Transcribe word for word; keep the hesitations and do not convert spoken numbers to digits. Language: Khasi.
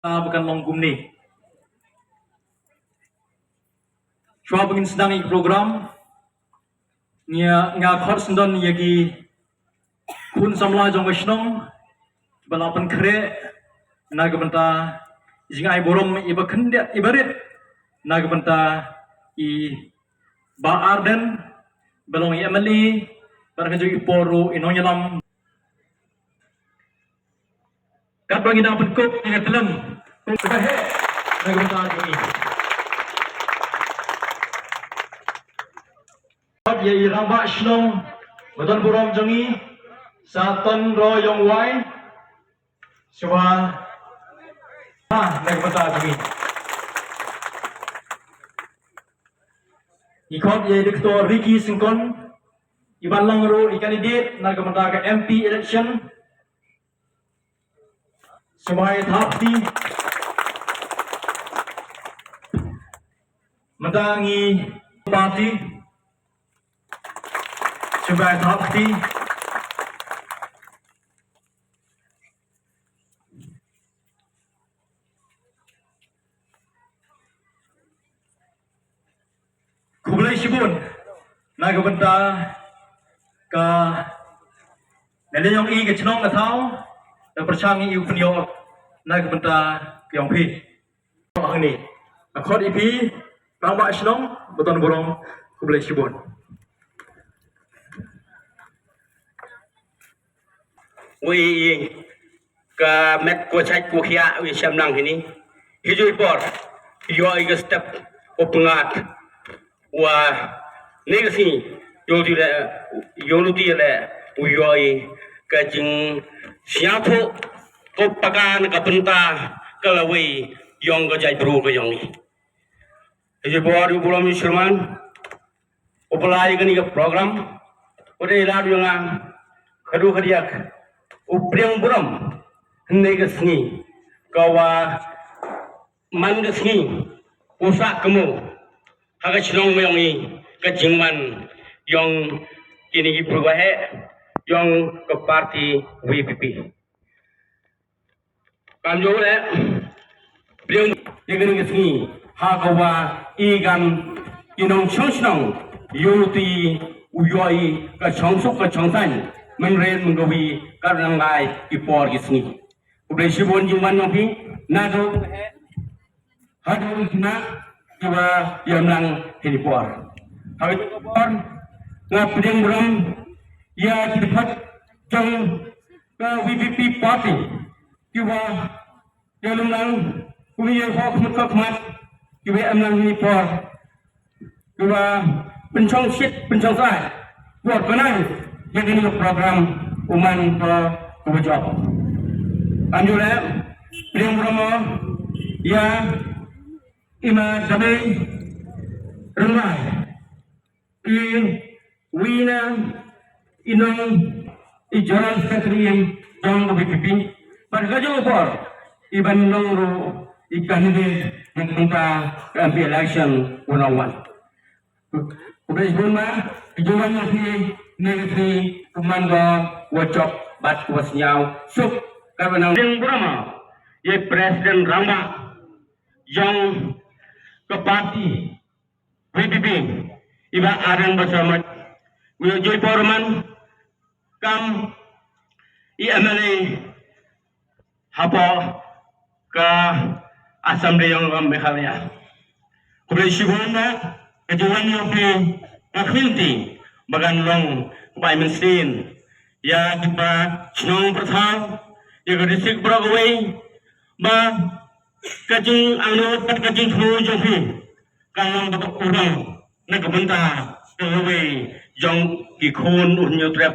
Ah, ba kan long kumne. Shuwa ba ngin sdang ïa ki program, nga, nga khot sngewdon ïa ki khun samla jong ka shnong ba la pynkhreh na ka bynta jingai burom iba khyndiat iba rit na ka bynta i Bah Ardent ba long i M L A, bad ha kajuh i por ruh i nongïalam. Katba ngi dang pynkup ïa ka tlam, kum ka heh na ka bynta jong ngi. Ïa i rangbah shnong ba don burom jong ngi, Sa Tonroh Yongwai, shuwa ha na ka bynta jong ngi. Ngi khot ïa i Doctor Ricky Syngkon, iba long ruh i candidate na ka bynta ka M P election. Shuwa ïa thap kti. Mynta ngi party. Shuwa ïa thap kti. Khublei shibun na ka bynta ka, na liang jong i ka chnong ka thaw, na pyrshang i u pynïoh na ka bynta ka jong phi. Hangne, nga khot ïa phi, rangbah shnong ba don burom, khublei shibun. Wei, ka met ko chait ko khiah, wei, shem lang hini. Hi jui por, ïoh i ka step ko pyngat. Wa ne ka sngi, ïoh ti le, ïoh lu ti le, u ïoh i ka jingsngewthuh ko pakan ka bynta ka lawei jong ka jaitbru ka jong i. Hi jui por u burom i Sherman. U pynlai kane ka program, u dei lad u ïa nga khadduh khadiak, u pdiang burom, hynne ka sngi, ka wa man ka sngi, u sah kamo ha ka shnong jong i, ka jingwan jong kine ki briew ba heh jong ka party V P P. Kam ju leh pdiang ïa kane ka sngi ha ka wa i kam i nongshong shnong, ïoh ti u ïoh i ka shongsuk ka shongsaiñ mynrem mynkawi ka nang lai ki por ki sngi. Khublei shibun jingwan jong phi na ka, haduh kine ki wa ïam lang hini por. Ha ka por nga pdiang burom ïa ki dkhot jong ka V P P party ki wa ïalum lang, kum ïa hok mut ka khmat, ki wa ïam lang hini por, ki wa pynshong shit pynshong sai por ka nang ïa kane ka program u man ka ka wa jop. Kam ju leh pdiang burom ïa i ma Damei Ryngai, i wi na i nong i General Secretary jong ka V P P. Bad ka jong por i ban nong ruh i candidate na ka bynta ka M P election u nong wan. Khublei shibun ma, ka jong wan ïa phi ne ka phi, ka man ka wa jop bad ka wa sngewsuk. Ka wa nang ding brama ïa President Rangbah jong ka party V P P, i Bah Ardent Basaiawmoit, u ïoh joi por man kam i M L A hapoh ka Assembly jong ka Meghalaya. Khublei shibun na ka jingwan ïa phi, nga khmih ti ba kan long ka bai mynsiem ïa ki ba chnong pyrthei, ïa ka district baroh kawei, ba ka jingangnud bad ka jingthmu jong phi kan long kaba urang na ka bynta ka lawei jong ki khun u Hynñiewtrep